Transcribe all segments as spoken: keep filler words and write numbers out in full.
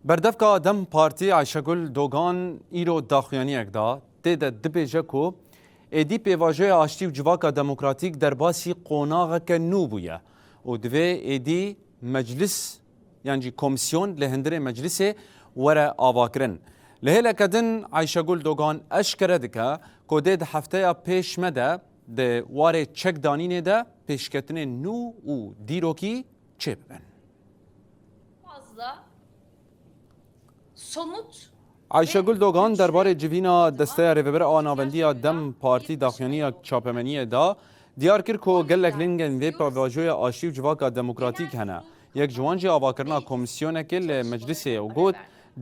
Berdevka DEM Partî Ayşegul Dogan îro daxuyaniyek da, tê de dibêje ku êdî pêvajoya aştî û civaka demokratîk derbasî qonaxeke nû bûye û divê êdî meclis yan jî komîsyon li hundirê meclisê were avakirin. Li hêleke din Ayşegul Dogan eşkere dike ku dê di hefteya pêş me de di warê çekdanînê de pêşketinên nû û dîrokî çêbibin. Fazla somut Ayşegul Dogan derbarê civîna Desteya Rêvebir a Navendiya DEM Partî daxuyaniya çapemeniyê da, diyar kir ku gelek lingên vê pêvajoya aştî û civaka demokratîk hene. Yek ji wan jî avakirina komîsyonekê li meclisê ye û got,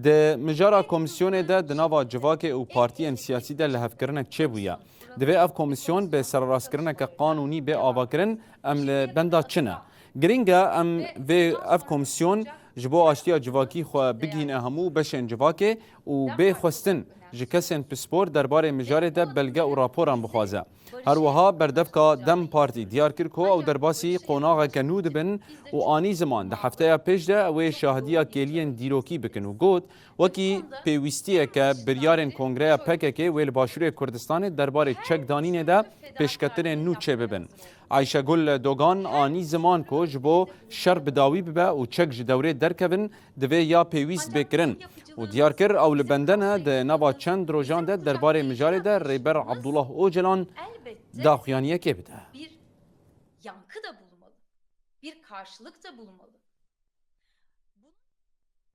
di mijara komîsyonê de di nava civakê û partiyên siyasî de lihevkirinek çêbûye. Divê ev komîsyon bi sererastkirineke qanûnî bê avakirin, em li benda çi ne? Girîng e em vê ev komîsyon ji bo aştiya civakî xwe bigihîne hemû beşên civakê û bê xwestin ji kesên pispor derbarê mijarê de belge û raporan bixwaze. Her wiha berdevka DEM Partî diyar kir ku ew derbasî qonaxeke nû dibin û anî ziman di hefteya pêş de ew ê şahidiya kêliyên dîrokî bikin û got, wekî pêwîstiyeke biryarên Kongreya P K K wê li Başûrê Kurdistanê derbarê çekdanînê de pêşketinên nû çêbibin. Ayşegul Dogan anî ziman ku ji bo şer bi dawî bibe û çek ji dewrê derkevin, divê ya pêwîst bê kirin û diyar kir ew li bende ne di nava çend rojan de derbarê mijarê de Rêber Abdullah Ocalan daxuyaniyekê bide. Bir yankı da bulmalı, bir karşılık da bulmalı.